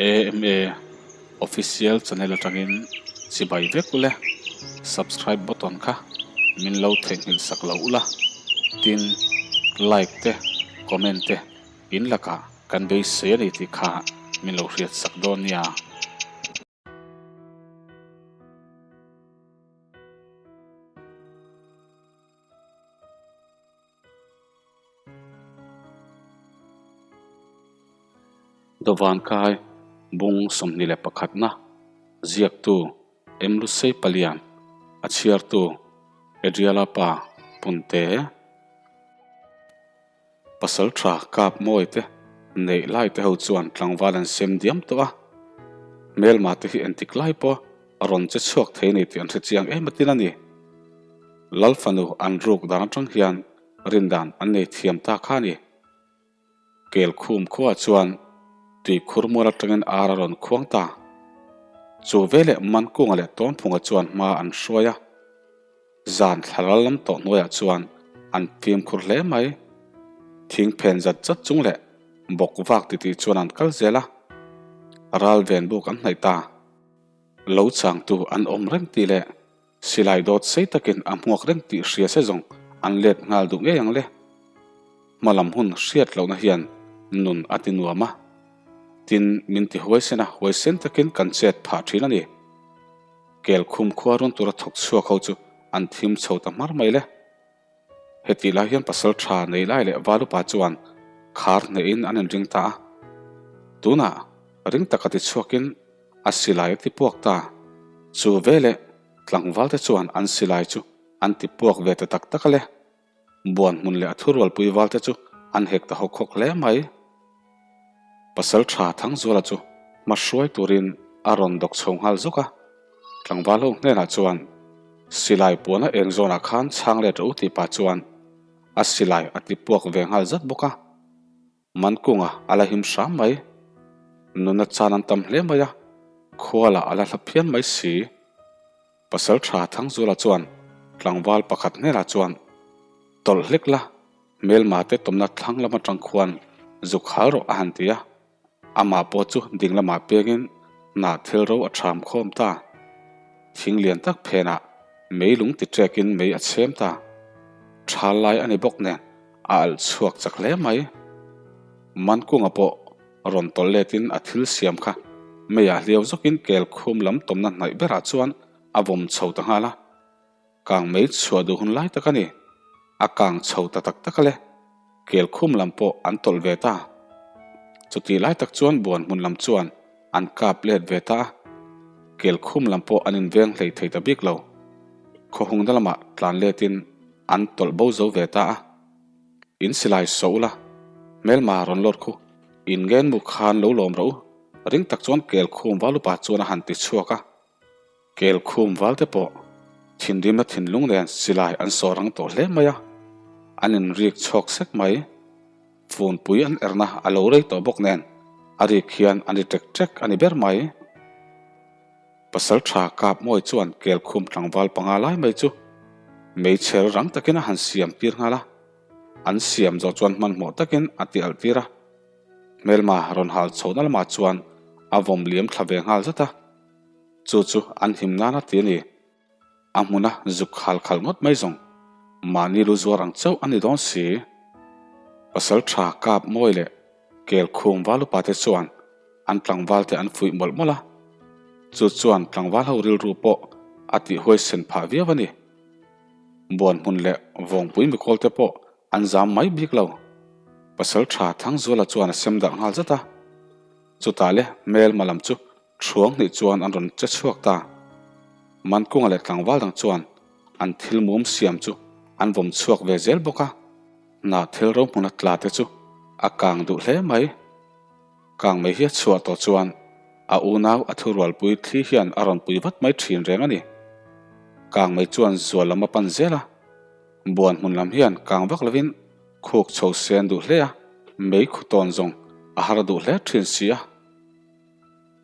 AMA Official channel atangin chibai vek ule, subscribe button kha min lo theihnghilh sak lo ula, tin like te comment te in lakah kan beisei a ni tih kha min lo hriat sak dawn nia. Dawvankai bung 21 na ziaktu Emlusei Palian a chhiartu Adriala pa Punte Pasaltha kap mawi te neih lai te ho chuan tlangval an sem diam tawh a, hmelma te hi entik lai pawh a rawn che chhuak thei a ni tih an hre chiang em atin a ni. Lal fanu an ruk dan atang hian rindan an nei thiam ta kha a ni. Kel khum khuaah chuan tui khur mual atangin ar a rawn khuang ta. Chu veleh Mankunga leh Tawnphunga chuan hma an hruai a. Zan thlaral lam tawh hnuaiah chuan an fimkhur hle mai. Thing phen zat zat chung leh bawk vak titih chuan an kal zel a. Ral ven buk an hnaih ta. Lo changtu an awm reng tih leh Silai dawt sei takin a hmuak reng tih hria se zawng an let nghal duh ngei ang le. Hmalam hun hriat lohna hian nun a ti nuam a, tin min ti huaisen a, huaisen takin kan chet phah thin a ni. Kel khum khua run tura thawk chhuak ho chu an thim chho ta hmar mai le. Hetih lai hian pasal tha nei lai leh Valupa chuan khar hnehin an inring ta a. Tunah ring taka ti chhuakin a silai a ti puak ta. Chu veleh tlangvalte chuan an silai chu an ti puak ve ta tak tak a le. Buan hmun leh a thurualpui valte chu an hek ta hawk hawk hle mai. Pasal tha Thangzuala chu hma hruai turin a rawn dawk chho nghal zuk a. Tlangval ho hnenah chuan, Silai puana eng zawnah khan chhang let rawh u tih pah chuan a silai a ti puak ve nghal zat bawk a. Mankunga a la him hram mai. Nuna chan an tam hle mai a, khualah a la hla phian mai si. Pasal tha Thangzuala chuan tlangval pakhat hnenah chuan, Tawlh hlek la, hmelma te tawmna thlang lam atang khuan zuk hal rawh a han ti a. Amah pawh chu ding lamah pengin hnah thil ro a ṭham khawm ta. Thing lian tak phenah mei lung ti ṭekin mei a chhem ta. Ṭhal lai a ni bawk nen a alh chhuak chak hle mai. Mankunga pawh rawn tawlh letin a thil siam kha meiah hliau zawkin kel khum lam tawmna hnaih berah chuan a vawm chho ta nghal a. Kang mei chhuah duh hun lai tak a ni. A kang chho ta tak tak a le. Kel khum lam pawh an tawlh ve ta. Chutih lai tak chuan buan hmun lam chuan an kap let ve ta a. Kel khum lam pawh an inveng hlei thei ta bik lo. Khawhungna lamah tlan letin an tawlh bo zo ve ta a. In silai sawh ula, hmelma rawn lawr khu in ngen mu khan lo lawm rawh u, ring tak chuan kel khum valupa chuan a han ti chhuak a. Kel khum val te pawh thinrimna thinlung nen silai an sawh rang tawh hle mai a, an inrik chhawk sek mai. Funpui an erna a lo rei tawh bawk nen a rik hian an ri ṭek ṭek a ni ber mai. Pasal tha kap mawi chuan kel khum tlangval panga lai mai chu meichher rang takin a han siam tir nghal a, an siam zawh chuan hmanhmawh takin a ti alh tir a. Hmelma rawn hal chhohna lamah chuan a vawm liam thla ve nghal zat a. Chu chu an him nan a ti a ni. A hmuna zuk khal khal ngawt mai zawng mahni lu zuar ang chauh a ni dawn si. Pasal tha kap mawi leh kel khum val upa te chuan an tlangval te an fuih mawlh mawlh a. Chu chuan tlangval ho rilru pawh a tih huaisen phah viau a ni. Buan hmun leh vawngpui mikawl te pawh an zam mai bik lo. Pasal tha Thangzuala chuan a sem darh nghal zat a. Chutah le hmelma lam chu Thuang hnih chuan an rawn che chhuak ta. Mankunga leh tlangval dang chuan an thil mum siam chu an vawm chhuak ve zel bawk a. Hnah thil ro hmuna tla te chu a kang duh hle mai. Kang mai hi a chhuah tawh chuan a unau a thurualpui thli hian a rawn pui vat mai thin reng a ni. Kang mai chuan zual lam a pan zel a. Buan hmun lam hian kang vak lovin khuk chho sen duh hle a, mei khu tawn zawng a har duh hle thin si a.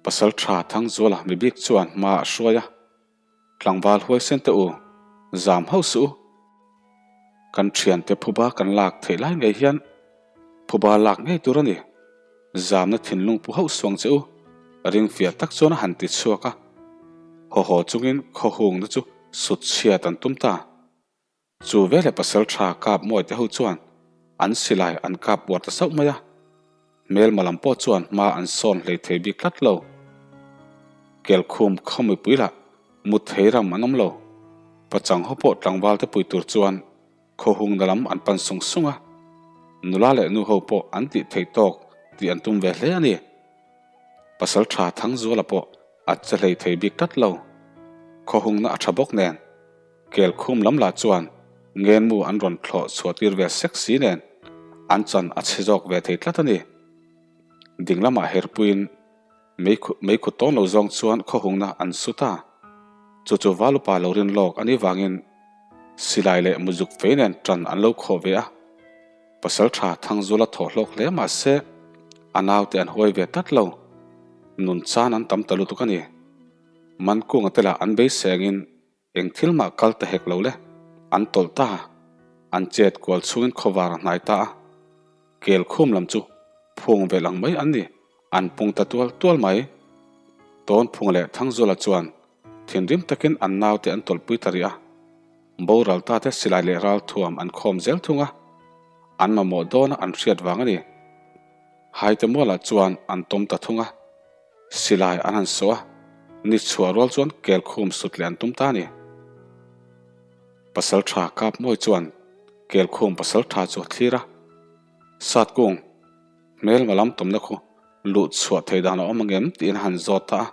Pasal tha Thangzuala mi bik chuan hma a hruai a, Tlangval huaisen te u, zam hauh suh u. Kan thiante phuba kan lak theih lai ngei hian phuba lak ngei tur a ni. Zamna thinlung pu hauh suang che u. Ringfiah tak chuan a han ti chhuak a, haw haw chungin khaw hungna chu sut chhiat an tum ta. Chu veleh pasal tha kap mawi te ho chuan an silai an kap uar ta sauh mai a, hmelma lam pawh chuan hma an sawn hlei thei bik tlat lo. Kelkhum khaw mipui lah mut thei ram an awm lo. Pachang ho pawh tlangval te pui tur chuan khaw hungna lam an pan sung sung a, nula leh nu ho pawh an tih theih tawk tih an tum ve hle a ni. Pasal tha Thangzuala pawh a che hlei thei bik tlat lo. Khaw hungna a tha bawk nen. Kelkhum lam lah chuan ngenmu an rawn thlawh chhuah tir ve sek si nen an chan a chhe zawk ve thei tlat a ni. Ding lamah herpuiin meikhu tawn lo zawng chuan khaw hungna an su ta. Chu chu Valupa lo rin lawk a nih vangin silai leh muzuk fei nen tan an lo khawh ve a. Pasal tha Thangzula thawh hlawk hle mah se a naute an huai ve tlat lo. Nun chan an tam ta lutuk a ni. Mankunga te lah an beisengin Eng thil mah kal ta hek lo le, an tawlh ta a, an chet kual chungin khawvar a hnai ta a. Kel khum lam chu phung velh ang mai an ni, an pung ta tual tual mai. Tawnphung leh Thangzuala chuan thinrim takin an naute an tawlhpui ta rih a, boral ta te silai leh ralthuam an khawm zel thung a, an mamawh dawna an hriat vang a ni. Haite mualah chuan an tawm ta thung a. Silai an han sawh a, ni chhuah rual chuan kel khum sut leh an tum ta a ni. Pasal tha kap mawi chuan kel khum pasal tha chu a thlir a, Sat kung, hmelma lam tumna khu luh chhuah thei dan a awm angem tiin a han zawt ta a.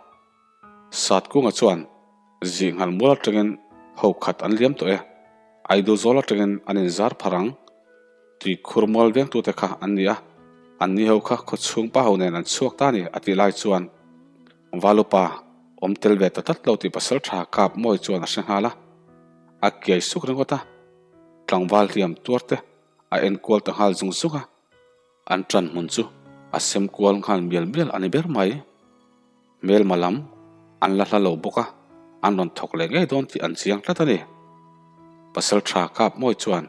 Sat kunga chuan zih nghal mual atangin ho khat an liam tawh e, Aidu zawl atangin an inzar phar ang. Tui khur mual vengtute kha an ni a, anni ho kha khawchhung pa ho nen an chhuak ta a ni a tih lai chuan Valupa awm tel ve ta tlat lo tih pasal tha kap mawi chuan a hre nghal a, a kiai suk ringawt a, tlangval hliam tuar te a enkual ta nghal zung zung a, an tan hmun chu a sem kual nghal mial mial a ni ber mai. Hmelma lam an la hla lo bawk a, an rawn thawk leh ngei dawn tih an chiang tlat a ni. Pasal tha kap mawi chuan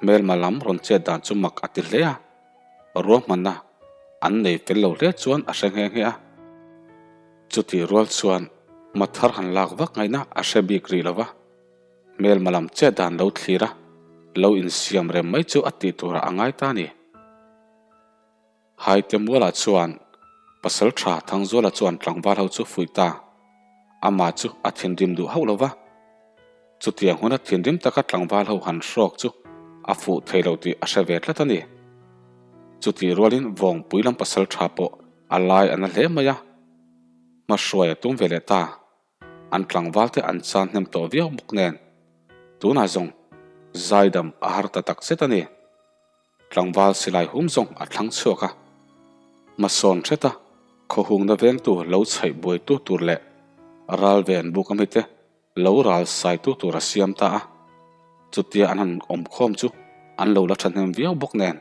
hmelma lam rawn chet dan chu mak a ti hle a, ruahmanna an nei fel lo hle chuan a hre nghe nghe a. Chutih rual chuan hma thar han lak vak ngaihna a hre bik rih lo va, hmelma lam chet dan lo thlir a, lo insiam rem mai chu a tih turah a ngai ta a ni. Haite Muala chuan pasal tha Thangzuala chuan tlangval ho chu fuih ta. Amah chu a thinrim duh hauh lo va. Chutiang huna thinrim taka tlangval ho han hrawk chu a fuh thei lo tih a hre ve tlat a ni. Chutih rualin Vawngpui lam pasal tha pawh a lai a na hle mai a. Hmahruai a tum ve leh ta. An tlangval te an chan hnem tawh viau bawk nen tunah zawng zaidam a har ta takzet a ni. Tlangval silai hum zawng a thlang chhuak a, hmasawn hreta khawhungna vengtu lo chhaih buaitu tur leh ral ven buk ami te lo ral saitu tur a siam ta a. Chutia an han awm khawm chu an lo la thahnem viau bawk nen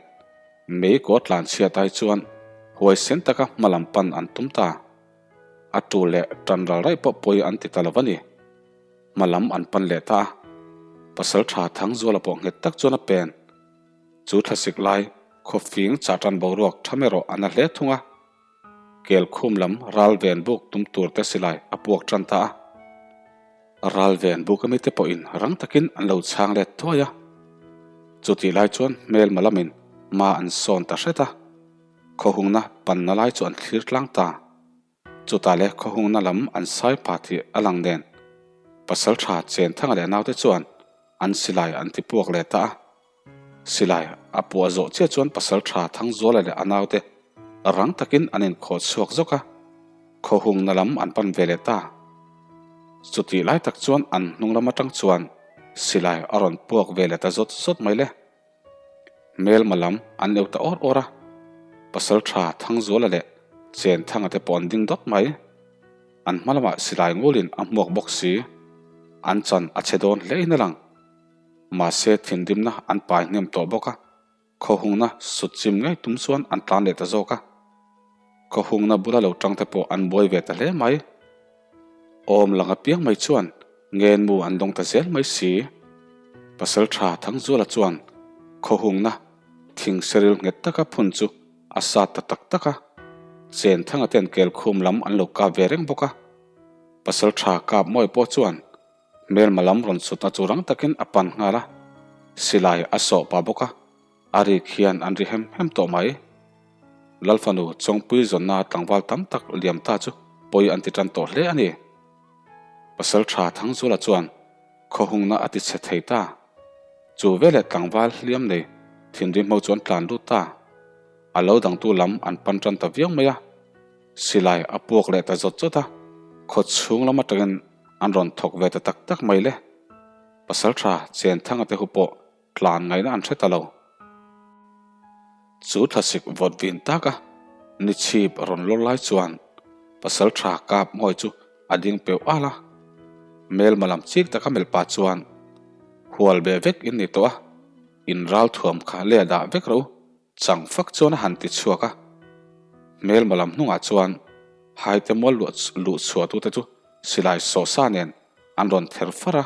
mei kaw tlan chhiat ai chuan huaisen taka hma lam pan an tum ta. A tu leh tan ral raih pawh pawi an ti ta lo va ni. Hma lam an pan leh ta a, pasal tha Thangzuala pawh nghet tak chuan a pen. Chu thlasik lai khawfing chah tan boruak tham erawh a na hle thung a, kel khum lam ral ven buk tum tur te silai a puak tan ta a. Ral ven buk ami te pawhin rang takin an lo chhang let thuai a. Chutih lai chuan hmelma lamin hma an sawn ta hret a, khawhungna panna lai chu an thlir tlang ta. Chutah leh khawhungna lam an sai pah tih a lang nen pasal tha Chenthanga leh naute chuan an silai an ti puak leh ta a. Silai a puah zawh chiah chuan pasal tha Thangzuala leh a naute rang takin an inkhawh chhuak zawk a, khawhungna lam an pan ve leh ta. Chutih lai tak chuan an hnung lam atang chuan silai a rawn puak ve leh ta zawt zawt mai le. Hmelma lam an eu ta awr awr a, pasal tha Thangzuala leh Chenthanga te pawh an ding dawt mai. An hma lamah silai ngulin a hmuak bawk si, an chan a che dawn hle in a lang. Mahse thinrimna an pai hnem tawh bawk a, khawhungna sut chim ngei tum chuan an tlan leh ta zawk a. Khawhungna bula lo tang te pawh an buai ve ta hle mai. Awm lang apiang mai chuan ngenmu an dawng ta zel mai si. Pasal tha Thangzuala chuan khawhungna thing seril nghet taka phun chu a sat ta tak tak a. Chenthanga ten kelkhum lam an lo kap ve reng bawk a. Pasaltha kap mawi pawh chuan hmelma lam rawn chhutna chu rang takin a pan nghal a, silai a sawh pah bawk a, a rik hian an ri hem hem tawh mai. Lalfanu Chawngpui zawnna tlangval tam tak liam ta chu pawi an ti tan tawh hle a ni. Pasaltha Thangzula chuan Khawhungna a ti chhe thei ta. Chu veleh tlangval hliam nei thinrim ho chu an tlan lut ta. A lo dangtu lam an pan tan ta viau mai a. Silai a puak leh ta zawt zawt a, khaw chhung lam atangin an rawn thawk ve ta tak tak mai le. Pasaltha Chenthanga te hu pawh tlan ngaihna an hre ta lo. Chu thlasik vawt vin taka ni chhip rawn lawr lai chuan Pasaltha kap ngawi chu a ding peuh al a. Hmelma lam chik taka melh pah chuan hual beh vek in ni tawh a, in ral thuam kha leh dah vek rawh u, chang fak chuan a han ti chhuak a. Hmelma lam hnungah chuan haite mual luh chhuahtute chu silai sawhsa nen an rawn ther far a,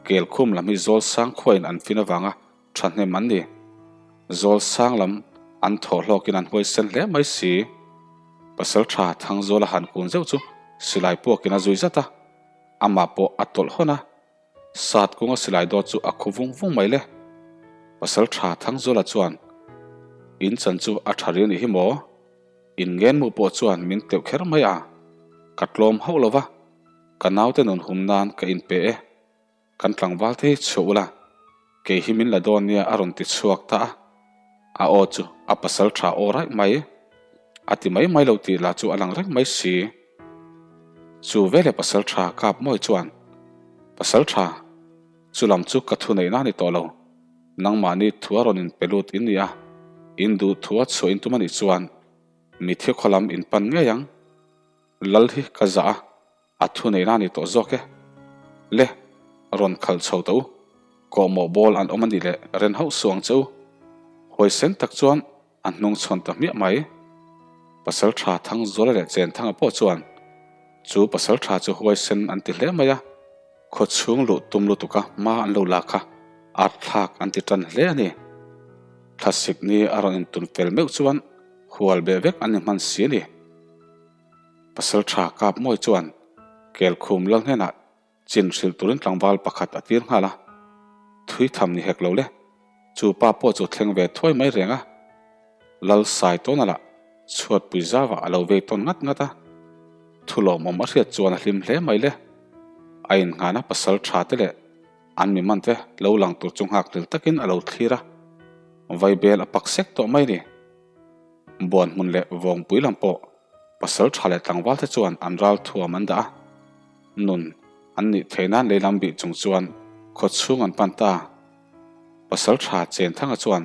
kelkhum lam hi zawl sang khuain an fin avanga thahnem an ni. Zawl sang lam an thawh hlawkin an huaisen hle mai si. Pasaltha Thangzawla han kun zeuh chu silai puakin a zui zat a, amah pawh a tawlh hawn a, sat kunga silai dawt chu a khu vung vung mai le. Pasaltha Thangzawla chuan, In chan chu a tha ri a nih hi maw? In ngenmu pawh chuan min teuh kher mai a, ka tlawm hauh lo va. Ka naute nun hum nan ka inpe e, kan tlangval te hi chhuah ula, kei hi min la dawn nia a rawn ti chhuak ta a, a aw chu a pasal tha aw raih mai, a ti mai mai lo tih lah chu a lang reng mai si. Chu veleh pasal tha kap mawi chuan, Pasal tha, chu lam chu ka thu neihna a ni tawh lo, nangmahni thu a rawn inpe lut in ni a, in duh thu a chhuah in tum a nih chuan mitthi khaw lam in pan ngei ang. Lal hi ka zah a, a thu neihna a ni tawh zawk e. Le, rawn khalh chho ta u. Kawhmawh bawl an awm a nih leh ren hauh suh ang che u. Huaisen tak chuan a hnung chhawn ta hmiah mai. Pasaltha Thangzuala leh Chenthanga pawh chuan chu pasaltha chu huaisen an ti hle mai a, khaw chhung luh tum lutuka hma an lo la kha art thlak an ti tan hle a ni. Thlasik ni a rawn intun fel meuh chuan hual beh vek an ni hman si a ni. Pasaltha kap mawi chuan Kelkhum lal hnenah chin hrilh turin tlangval pakhat a tir nghal a, thui tham ni hek lo le, chu pa pawh chu thleng ve thuai mai reng a, Lal sai tawn a lah chhuatpui zauah a lo vei tawn ngat ngat a, thu lawmawm a hriat chuan a hlim hle mai le, a innghahna pasaltha te leh an mi man te lo lang tur chu nghak hlel takin a lo thlir a, vaibel a pak sek tawh mai ni. Buan hmun leh vawngpui lam pawh pasal tha leh tlangval te chuan an ral thuam an dah a, nun an nih theih nan lei lam bih chung chuan khaw chhung an pan ta. Pasal tha Chenthanga chuan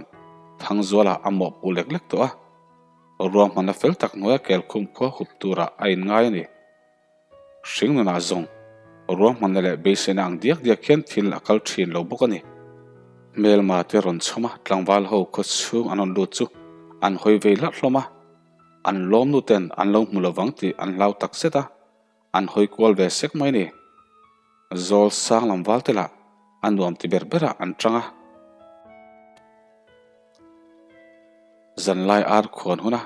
Thangzuala a mawhpuh lek lek tawh a, ruahmanna fel tak hnuaia kelkhum khua hup turah a inngai a ni. Hringnunah zawng ruahmanna leh beiseina ang diak diak hian thil a kal thin lo bawk a ni. Hmelma te rawn chhawm a, tlangval ho khaw chhung an rawn lut chu an hawi vei larh hlawm a, an lawm nu ten an lo hmu lovang tih an hlau tak zet a, an hawi kual ve sek mai a ni. Zawl sang lam val te lah a nuam ti ber berah an tang a. Zanlai ar khuan huna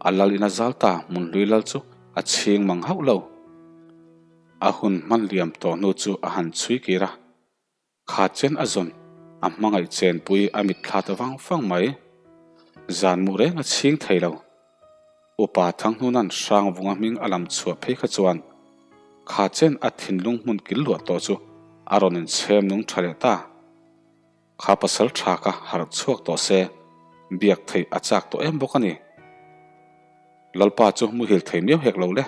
a lal in a zal ta hmunhlui lal chu a chhing mang hauh lo. A hun hman liam tawh hnu chu a han chhui kir a, kha chen a zawn a hmangaih chenpui a mitthla ta vang vang mai. Zan mu reng a chhing thei lo. Upa Thanghnuna'n Hrangvunga hming a lam chhuah phei kha chuan kha chen a thinlung hmun kil luah tawh chu a rawn inchhem nung tha leh ta. Kha pasal tha ka harh chhuak tawh se, biak theih a chak tawh em bawk a ni. Lalpa chu muhil thei miau hek lo le,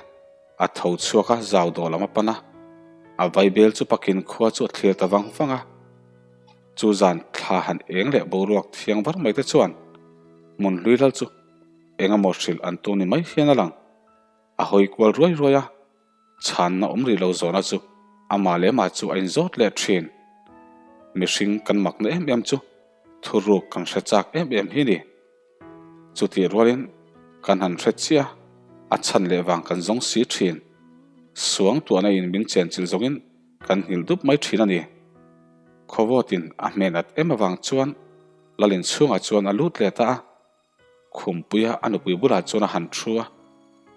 a tho chhuak a zau dawh lam a pan a, a vaibel chu pakin khua chu a thlir ta vang vang a. Chu zan thla han eng leh boruak thiang var mai te chuan hmun hlui lal chu eng emaw hrilh an tum ni mai hian a lang. A hawi kual ruai ruai a. Chhanna awm rih lo zawhna chu amah leh amah chu a inzawt leh thin. Mihring kan makna em em chu thuruk kan hre chak em em hi ni. Chutih rualin kan han hre chiah a, a chhan leh vang kan zawng si thin. Suang tuahna in min chenchilh zawngin kan nghilh dup mai thin a ni. Khawvawtin a hmen at em avang chuan Lalin chhungah chuan a lut leh ta a. Khumpuia a nupui bulah chuan a han thu a.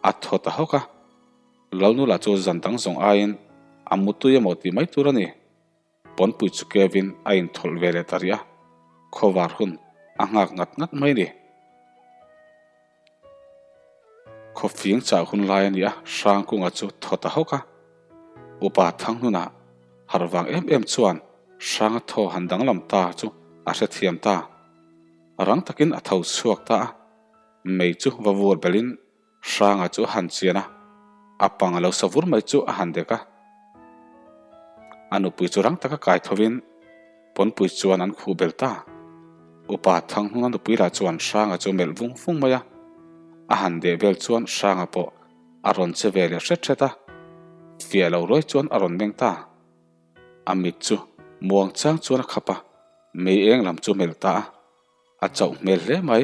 A thaw ta hawk a. Lalnula chu zan dang zawng aiin a mutui emaw tih mai tur a ni. Pawnpui chu Kevin a inthawlh ve leh ta rih a, khawvar hun a nghak ngat ngat mai a ni. Khawfing chah hun lai a ni a, Hrangkunga chu thaw ta hawk a. Upa Thanghnuna harh vang em em chuan Hranga thaw han danglam ta chu a hrethiam ta. Rang takin a tho chhuak ta a, mei chu va vur belhin Hranga chu a han chian a, a pang a lo sa vur mai chu a han dek a. A nupui chu rang taka kai thovin pawnpui chuan an khuh bel ta. Upa Thanghnuna nupui lah chuan Hranga chu melh vung vung mai a, a han deh vel chuan Hranga pawh a rawn che ve leh hret hret a, fiah lo ruai chuan a rawn meng ta. A mit chu muang chang chuan a khap a, mei eng lam chu melh ta a. A chauh hmel hle mai.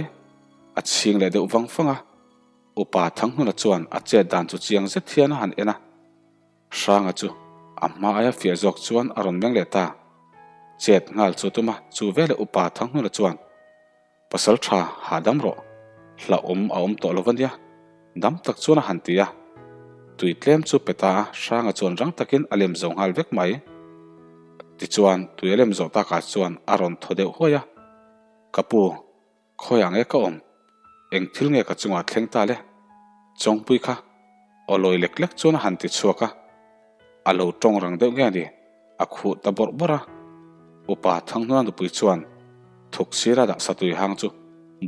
A chhing leh deuh vang vang a. Upa Thanghnuna chuan a chet dan chu chiang zet hian a han en a. Hranga chu a hma aia fiah zawk chuan a rawn meng leh ta. Chet nghal chu tum a, chu veleh Upa Thanghnuna chuan, Pasal tha hahdam rawh, hlauhawm a awm tawh lo va nia, dam tak chuan a han ti a. Tui tlem chu pe ta a, Hranga chuan rang takin a lem zo nghal vek mai. Tichuan, tui a lem zawh takah chuan a rawn thaw deuh huai a. Ka pu, khawiah nge ka awm? Eng thil nge ka chungah thleng ta le? Chawngpui kha aw lawi lek lek chuan a han ti chhuak a, a lo tawng rang deuh nge a ni, a khuh ta bawrh bawrh a. Upa Thanghnuna nupui chuan thuk sira dah satui hang chu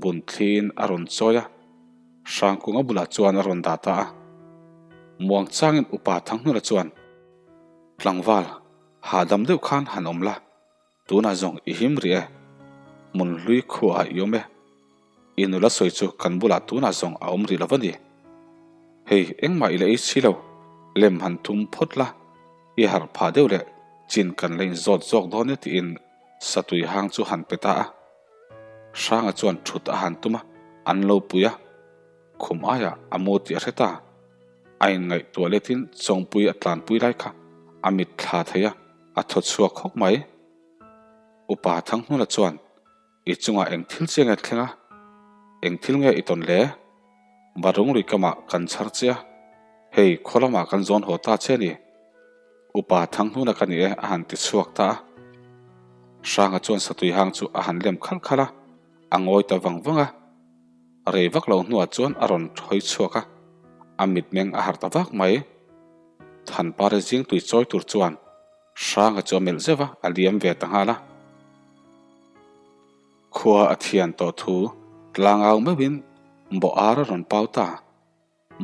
bun thliin a rawn chawi a, Hrangkunga bulah chuan a rawn dah ta a. Muang changin Upa Thanghnuna chuan, Tlangval, hahdam deuh khan han awm la, Tunah zawng i him rih e, hmun hlui khuaah i awm e. I nula sawi chu kan bulah tunah zawng a awm rih lo va ni. Hei, engmah i la ei si lo, lem han thum phawt la, i harh phah deuh leh chin kan la inzawt zawk dawn e tiin satui hang chu han pe ta a. Hranga chuan thut a han tum a, an lo pui a, khum aiah a mu tih a hre ta. A inngaihtuah letin chawngpui a tlanpui lai kha a mit thla thei a. A thaw chhuak khawp mai. Upa Thanghnula chuan, I chungah eng thil che nge thleng a? Eng thil nge i tawn le? Barung lui kamah kan chhar che a, hei khaw lamah kan zawn haw ta che a ni. Upa Thanghnuna ka ni e a han ti chhuak ta a. Hranga chuan satui hang chu a han lem khalh khalh a, a ngawi ta vang vang a. Rei vak lo hnuah chuan a rawn hawi chhuak a, a mitmeng a harh ta vak mai. Thanpare zing tui chawi tur chuan Hranga chu a melh zeuh a, a liam ve ta nghal a. Khua a thian tawh thu tlangau meuhin bawh ar a rawn pau ta.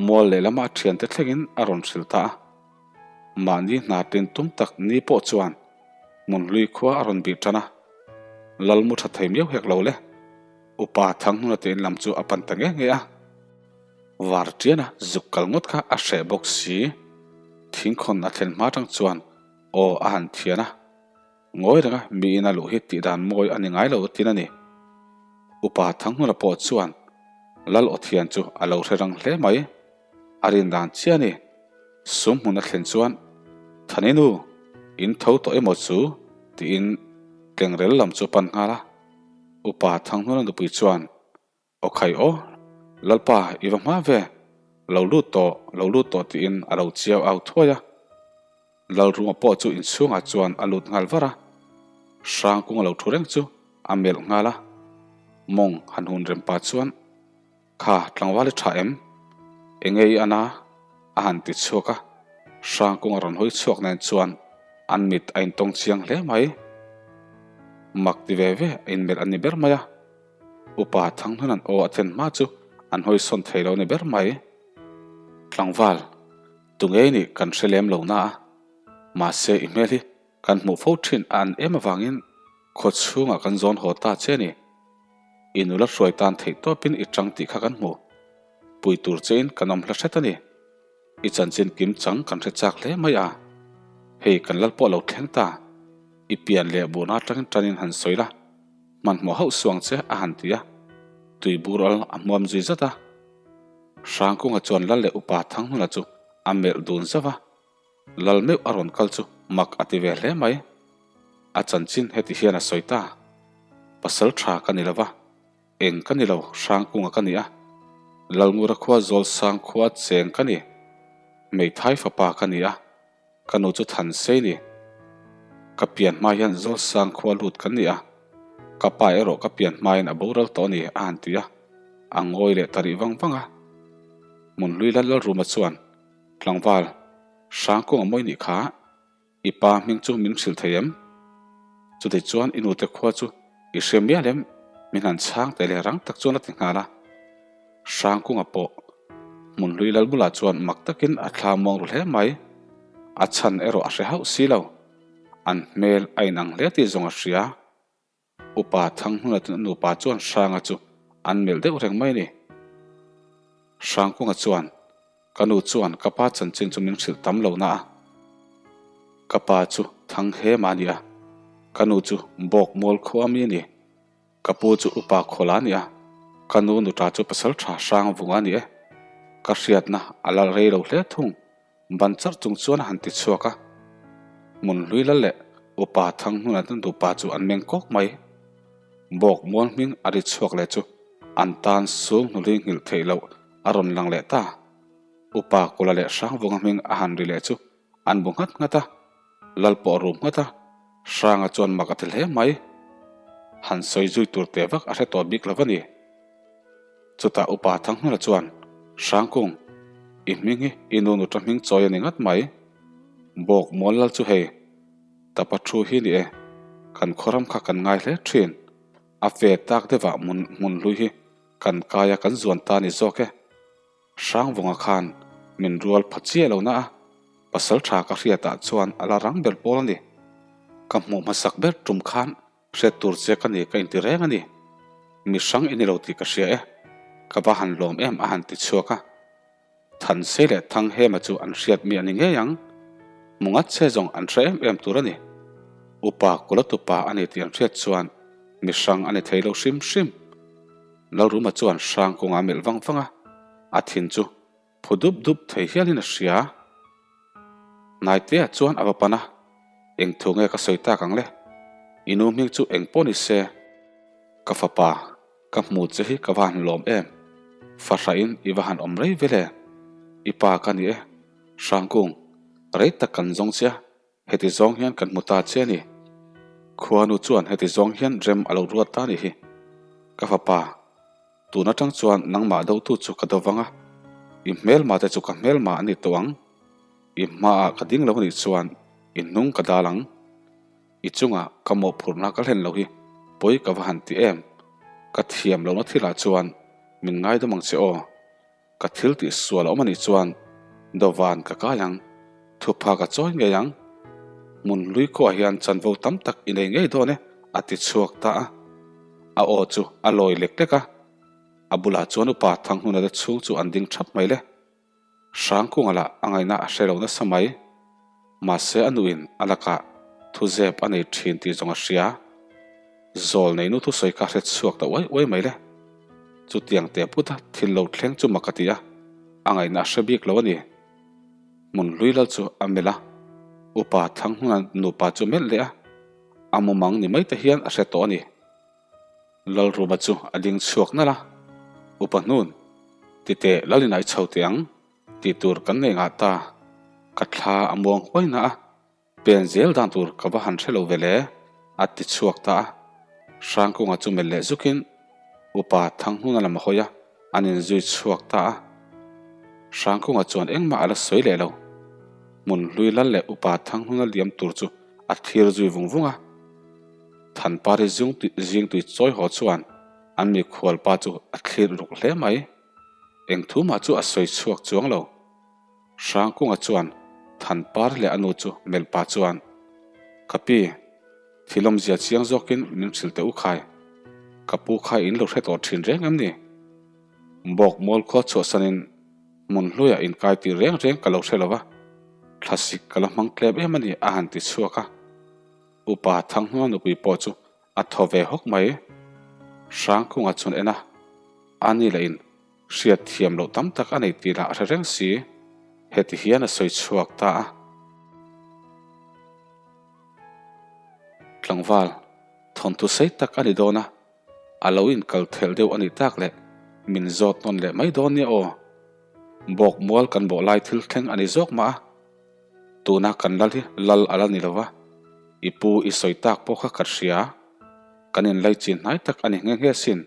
Mual lehlamah a thiante thlengin a rawn hrilh ta a. Mahni hna tin tum tak ni pawh chuan Hmunhlui khua a rawn bih tan a. Lalmu tha thei miau hek lo le. Upa Thanghnuna te in lam chu a pan ta nge nge a. Var ṭiana zuk kal ngawt kha a hreh bawk si. Thingkhawn a thlen hma ṭang chuan aw a han thian a. Ngawi renga miin a luh hi tih dan mawi a ni ngai lo tin a ni. Upa Thanghnuna pawh chuan Lal aw thian chu a lo hre rang hle mai. A rin dan chiah a ni. Sum hmun a thlen chuan, Thaninu, in tho tawh emaw chu? tiin tlengrel lam chu a pan nghal a. Upa Thanghnuna nupui chuan Aw khai aw, Lalpa i va hma ve, lo lut tawh, lo lut tawh tiin a lo chiau au thuai a. Lalrunga pawh chu inchhungah chuan a lut nghal var a, Hrangkung a lo thu reng chu a melh nghal a. Mawng han hun rem pah chuan, Kha tlangval i tha em? Enge i an a? a han ti chhuak a. Hrangkung a rawn hawi chhuak nen chuan an mit a intawng chiang hle mai. Mak ti ve ve a inmelh a ni ber mai a. Upa Thanghnun an aw a then hma chu an hawi sawn thei lo ni ber mai. Tlangval, tunge i nih kan hre lem lo na a, mahse i hmel hi kan hmuh fo thin a an em avangin khaw chhungah kan zawn haw ta che a ni. I nula hruai tan theih tawpin i tang tih kha kan hmu. Pui tur chein kan awm hla hret a ni. I chanchin kim chang kan hre chak hle mai a, hei kan lal pawh lo thleng ta. I pian leh buhna atangin tanin han sawi la. Hmanhmawh hauh suang che a han ti a, tui bur al a hmuam zui zat a. Hrangkunga chuan Lal leh Upa Thanghnuna chu a melh dun zauh a, Lal meuh a rawn kal chu mak a ti ve hle mai. A chanchin heti hian a sawi ta, Pasal tha ka ni lo va, eng ka ni lo, Hrangkunga ka ni a. Lalngura khua Zawlsang khua cheng ka ni. Hmeithai fapa ka ni a, ka nu chu Thansei ni. Ka pian hma hian Zawlsang khua lut kan ni a, ka pa erawh ka pian hmain a boral tawh a ni, a han ti a, a ngawi leh ta rih vang vang a. Hmunhlui Lallalruma chuan, Tlangval, Hrangkung a mawi nih kha. I pa hming chu min hrilh thei em? Chutih chuan i nute khua chu i hre mial em? Min han chhang teh leh rang tak chuan a ti nghal a. Hrangkunga pawh Hmunhlui lal bulah chuan mak takin a thla muang ru hle mai. A chhan erawh a hre hauh si lo. An hmel a inang hle tih zawng a hria. Upa Thanghnuna nupa chuan Hranga chu an melh deuh reng mai a ni. Hrangkunga chuan, Ka nu chuan ka pa chanchin chu min hrilh tam lo na a. Ka pa chu Thanghema a ni a, ka nu chu Bawkmual khua mi a ni. Ka pu chu Upa Khawla a ni a, ka nu nuta chu Pasaltha Hrangvunga a ni e. Ka hriatna a la rei lo hle thung. Ban charh chung chuan a han ti chhuak a, Hmunhlui lal leh Upa Thanghnuna te nupa chu an meng kawk mai. Bawk mual hming a ri chhuak leh chu an tan sung hnuli nghilh theih loh a rawn lang leh ta. Upa Kula leh Hrangvunga hming a han ri leh chu an bu nghat nghat a, lal pawh a rum nghat a, Hranga chuan mak a ti hle mai. Han sawi zui tur teh vak a hre tawh bik lo a ni. Chutah Upa Thanghnuna chuan, Hrangkung, i hming hi i nu nuta hming chawi a ni ngat mai. Bawk mual lal chu hei, tapa thu hi ni e, kan khawram kha kan ngai hle thin. A fe tak deuhah hmun hlui hi kan kai a kan zuan ta ni zawk e. Hrangvunga khan min rual pha chiah lo na a, pasal tha ka hriatah chuan a la rang ber pawl a ni. Ka hmuh hmasak ber tum khan Hriat tur che ka ni ka inti reng a ni. Mi hrang i ni lo tih ka hria e. Ka va han lawm em a han ti chhuak a. Thansei leh Thanghema chu an hriat mi a ni ngei ang. Hmu ngat che zawng an hre em em tur a ni. Upa Kulatupa a ni tih an hriat chuan mi hrang a ni thei lo hrim hrim. Lalruma chuan hrang kawngah a melh vang vang a, a thin chu Phu dup dup thei hialin a hria. Hnaitea chuan a va pan a, Eng thu nge ka sawi tak ang le? I nu hming chu eng pawh ni se. Ka fapa, ka hmu che hi ka va han lawm em? Fahrahin i va han awm rei vel e? I pa ka ni e, Hrangkung, rei tak kan zawng che a, Heti zawng hian kan hmu ta che a ni. Khuanu chuan heti zawng hian rem a lo ruat ta a nih hi. Ka fapa, tun atang chuan nangmah dotu chu ka do vang a, i hmelma te chu ka hmelma a ni tawh ang. I hmaah ka ding lo a nih chuan i hnung ka dal ang. I chungah ka mawhphurhna ka hlen lo hi pawi ka va han ti em. Ka thiam lohna thilah chuan min ngaidam ang che aw. Ka thil tih sual a awm a nih chuan dawvan ka kai ang, thupha ka chawi ngei ang. Hmun hlui khuaah hian chanvo tam tak i nei ngei dawn e, a ti chhuak ta a. A aw chu a lawi lek lek a, a bulah chuan upa Thanghuna te chhung chu an ding thap mai le. Hrangkunga lah a ngaihna a hre lo nasa mai. Mahse a nuin a lakah thuzep a nei thin tih zawng a hria. Zawl nei nu thusawi kha hre chhuak ta uai uai mai le. Chutiang teh puta thil lo thleng chu mak a ti a, a ngaihna a hre bik lo a ni. Hmun hlui lal chu a melh a, upa Thanghmuna nupa chu melh leh a, a mumang ni mai te hian a hre tawh a ni. Lalruma chu a ding chhuak nalh a, Upa hnun, titeh lal in ai chho teh ang, tih tur kan nei ngah ta, ka thla a muang huai na a, Pen zel dan tur ka va han hre lo ve le, a ti chhuak ta a. Hrangkunga chu melh leh zukin Upa Thanghmuna lam a hawi a, an inzui chhuak ta a. Hrangkunga chuan engmah a la sawi leh lo. Hmun hlui lal leh Upa Thanghmuna liam tur chu a thlir zui vung vung a. Thanpari zing tui chawi haw chuan an mikhualpa chu a thlir ruk hle mai. Eng thu mah chu a sawi chhuak chuang lo. Hrangkunga chuan Thanpar leh a nu chu melh pah chuan, Ka pi, thil awmzia chiang zawkin min hrilh teh u khai. Ka pu kha in lo hre tawh thin reng em ni? Bawk mual khua chhuahsanin hmun hluiah inkai tih reng reng ka lo hre lo va, thlasik ka la hmang tlem em a ni a han ti chhuak a. Upa Thanghnual nupui pawh chu a thaw ve hawk mai. Hrangkunga chuan en a, a ni leh in Hriat thiam loh tam tak a nei tih lah a hre reng si. Heti hian a sawi chhuak ta a. Tlangval, thawnthu sei tak a ni dawn a, a lo inkal thelh deuh a nih tak leh. Min zawt nawn leh mai dawn nia aw. Bawk mual kan bawh lai thil thleng a ni zawk mah a. Tuna kan lal hi lal a la ni lo va, i pu i sawi tak pawh kha ka hria. Kan inlai chin hnai tak a ni nghe nghe sin.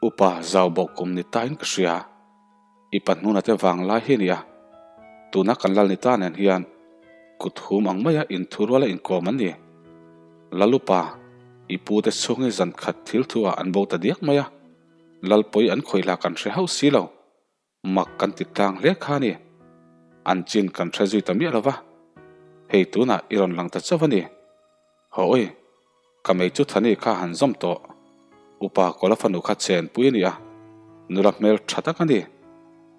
Upa zau bawk kum ni tain ka hria. I pa hnuna te vang lai hi a ni a. Tuna kan lal ni ta nen hian kut hum ang maia inthuruala inkawm an ni. Lal upa, i pu te chhung hi zan khat thil thu ah an bo ta diak mai a. Lal pawi an khawih lah kan hre hauh si lo. Mak kan ti tlang hle kha a ni. An chin kan hre zui ta miah lo va. Hei tunah i rawn lang ta chauh a ni. Hawi, ka mei chu Thani kha han zawm tawh. Upa Kawla fanu kha chenpui a ni a, nula hmel tha tak a ni.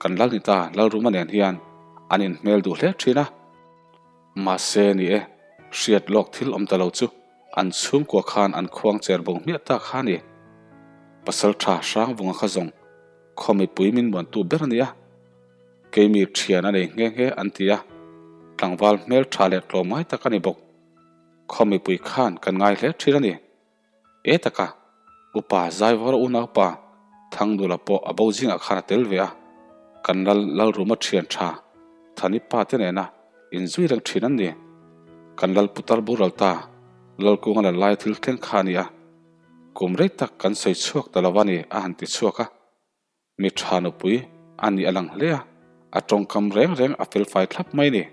Kan lal ni ta Lalruma nen hian an inhmel duh hle thin a. Mahse ni e, hriat lawk thil awm ta lo chu an chhungkua khan an khuang cher bo hmiah ta kha a ni. Pasal tha Hrangvunga kha zawng khaw mipui min muantu ber a ni a. Keimi thian a nei nghe nghe an ti a, tlangval hmel tha leh tlawmngai tak a ni bawk. Khaw mipui khan kan ngai hle thin a ni. E taka, upa Zaivawra unaupa Thangdula pawh a bo zingah khan a tel ve a, kan lal Lalruma thian tha Thani pa te nena inzui reng thin an ni. Kan lal putar boral ta Lalkunga lal laia thil thleng kha a ni a, kum rei tak kan sawi chhuak ta lo a ni a han ti chhuak a. Mi tha nupui a nih a lang hle a, a tawngkam reng reng a felfai thlap mai ni.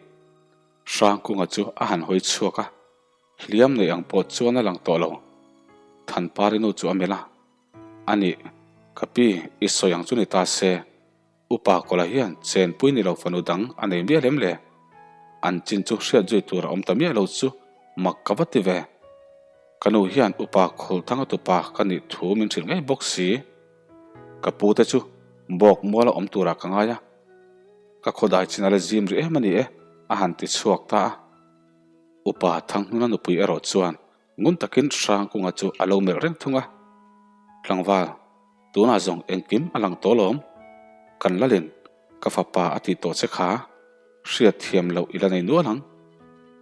Hrangkunga chu a han hawi chhuak a, hliam nei ang pawh chuan a lang tawh lo. Thanpari nu chu a melh a, A nih, ka pi, i sawi ang chu ni ta se. Upa Kawla hian chenpui ni lo fanu dang a nei miah lem le. An chin chu hriat zui tur a awm ta miah lo chu mak ka va ti ve. Ka nu hian upa Khawlthanga tupa ka nih thu min hrilh ngei bawk si. Ka pu te chu bawk muala awm turah ka ngai a, ka khawdai chin a la zim rih em a ni e, a han ti chhuak ta a. Upa Thanghnuna nupui erawh chuan ngun takin Hrangkunga chu a lo melh reng thung a. Tlangval, tunah zawng engkim a lang tawh lawm? Kan lalin ka fapa a tih tawh che kha hriat thiam loh i la nei nual ang.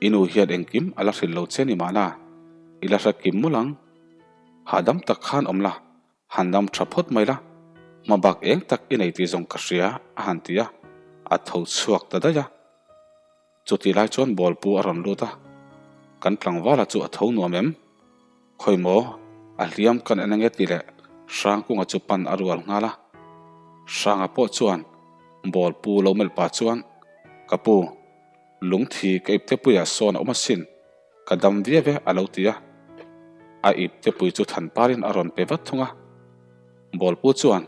I nu hian engkim a la hrilh lo che ni mahna, i la hre kim mawlh ang. Hahdam tak khan awm la, Han dam tha phawt mai la, hma bak eng tak i nei tih zawng ka hria, a han ti a, a tho chhuak ta daih a. Chutih lai chuan bawlpu a rawn lut a, Kan tlangvala chu a tho nuam em? Khawi maw, a hliam kan en ange tih leh Hrangkunga chu pan a rual nghal a. Hranga pawh chuan bawlpu lo melh pah chuan, Ka pu, lungthi ka iptepuiah sawn a awm asin. Ka dam viau e a lo ti a, a ipte pui chu Thanparin a rawn pe vat thung a. Bawlpu chuan,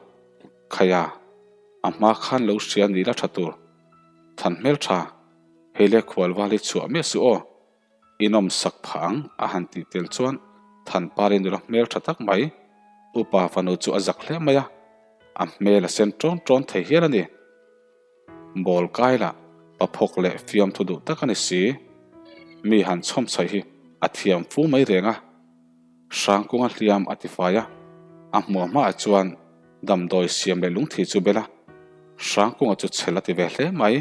Khaia, a hma khan lo hria ni la tha tur. Than hmel tha, hei le khualval hi chhuah miah suh aw. I nawm sak phah ang a han tih tel chuan Thanparin nula hmel tha tak mai, upa fanu chu a zak hle mai a, a hmel a sen tawn tawn thei hial a ni. Bawl kai lah paphawk leh fiamthu duh tak a ni si. Mi han chhawm chhaih hi a thiam fu mai reng a. Hrangkunga hliam a tifai a, a hmuah hmaah chuan damdawi siam leh lungthi chu bel a. Hrangkunga chu chhel a ti ve hle mai.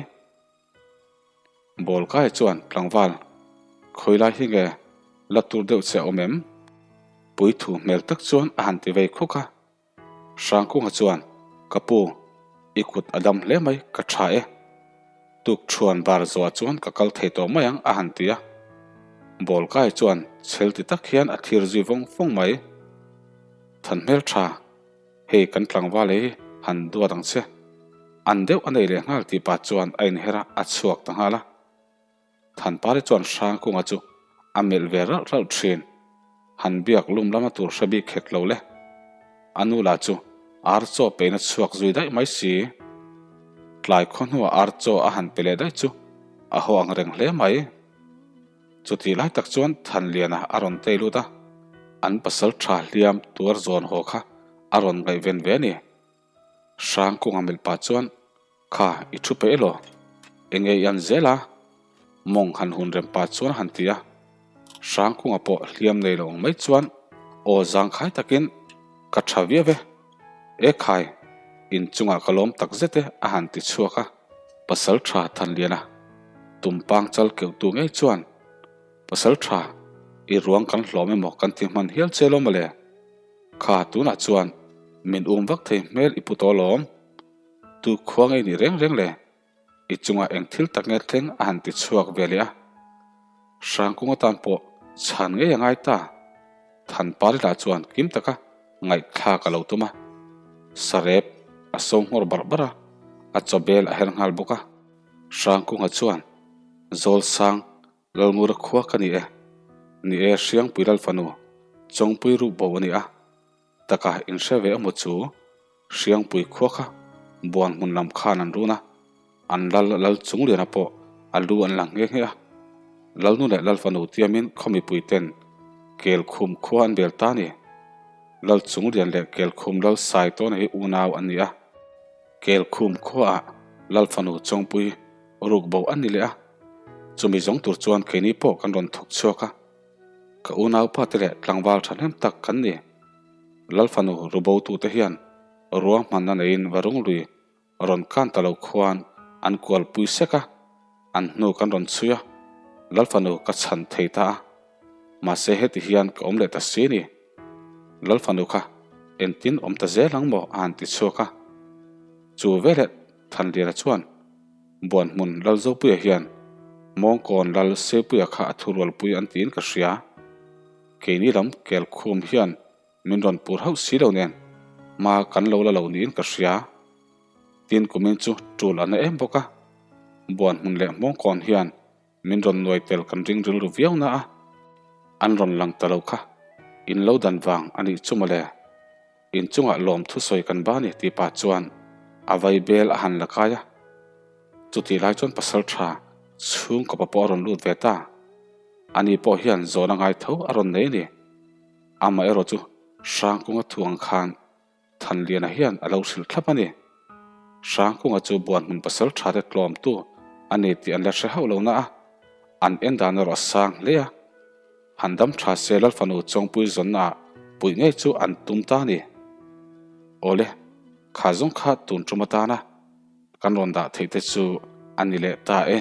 Bawl kai chuan tlangval, Khawi lai hi nge la tur deuh che a awm em? Puithu hmel tak chuan a han ti vei khuk a. Hrangkunga chuan, Ka pu, i kut a dam hle mai, ka tha e. Tukṭhuan bar zawhah chuan ka kal thei tawh mai ang, a han ti a. Bawlkai chuan chhel ti tak hian a thlir zui vawng vawng mai. Than hmel tha, hei kan tlangval ei han duat ang che. An deuh a nei leh nghal tih pah chuan a inher a, a chhuak ta nghal a. Thanpari chuan Hrangkunga chu a melh ve ralh ralh thin. Han biak lum lama tur hre bik khek lo le. A nu lah chu ar chaw pein a chhuak zui daih mai si. Tlai khaw hnuah ar chaw a han pe leh daih chu a haw ang reng hle mai. Chutih lai tak chuan Thanliana a rawn tei lut a, an pasal tha hliam tuar zawn haw kha a rawn ngaihven ve a ni. Hrangkunga melh pah chuan, Kha, i thu peih elaw? Enge i an zel a? Mawng han hun rem pah chuan a han ti a. Hrangkunga pawh hliam nei lo ang mai chuan aw zangkhai takin, Ka tha viau e. E khai, inchungah ka lawm tak zet e a han ti chhuak a. Pasal tha Thanliana, tumpang chal keuhtu ngei chuan, Pasal tha, i ruang kan hlawm emaw kan ti hman hial che lo mawle? Kha tunah chuan. Min um vak thei hmel i pu tawh alawm. Tu khua ngei ni reng reng le? I chungah eng thil tak nge thleng a han ti chhuak ve leh a. Hrangkung atan pawh chhan ngei a ngai ta. Thanpari lah chuan kim taka ngaihthlak a lo tum a. Sarep a so nghawr barh barh a, a chawbel a her nghal bawk a. Hrangkunga chuan, Zawlsang, Lalngura khua ka ni e. Ni e, Hriangpui Lalfanu, Chawngpui Rukbo a ni a. Taka inhre ve emaw chu Hriangpui khua kha buan hmun lam khan an run a, an lal lal chungliana pawh a lu an la nghe nghe a. Lalnu leh Lalfanu tiamin khaw mipui ten Kelkhum khua an bel ta a ni. Lal chunglian leh Kelkhum lal Saitawna hi unau an ni a. Kelkhum khuaah Lalfanu Chawngpui rukbo an ni leh a, chumi zawng tur chuan keini pawh kan rawn thawk chhuak a. Ka unaupa te leh tlangval thahnem tak kan ni. Lalfanu rubotute hian ruahmanna neiin Varunglui rawn kan ta lo khuan an kualpui sek a, an hnu kan rawn chhui a, Lalfanu ka chhan thei ta a. Mahse heti hian ka awm leh ta si ni. Lalfanu kha engtin awm ta zel ang maw a han ti chhuak a. Chu veleh Thanliana chuan Buanhmun Lalzopuia hian Mawngkawn Lal Seipuia kha a thurualpui an tiin ka hria. Keini lam Kelkhum hian min rawn pur hauh si lo nen hma kan lo la lo niin ka hria. Tin kumin chu tul a na em bawk a. Buanhmun leh Mawngkawn hian Min rawn nuai tel kan ring rilru viau na a, an rawn lang ta lo kha in lo dan vang a nih chu mawle. In chungah lawm thusawi kan ba ni tih pah chuan a vai bel a han la kai a. Chutih lai chuan pasal tha chhungkaw pa pawh a rawn lut ve ta. Ani pawh hian zawn a ngai tho a rawn nei a ni. Amaherawh chu Hrangkunga thu ang khan Thanliana hian a lo hrilh thlap a ni. Hrangkunga chu Buanhmun pasal tha te tlawmtu a ni tih an la hre hauh lo na a, an en dan erawh a sang hle a. Han dam tha se Lalfanu Chawngpui zawnna ah puih ngei chu an tum ta a ni. Awle, kha zawng kha tun tum atana kan rawn dah theih te chu a ni leh ta e.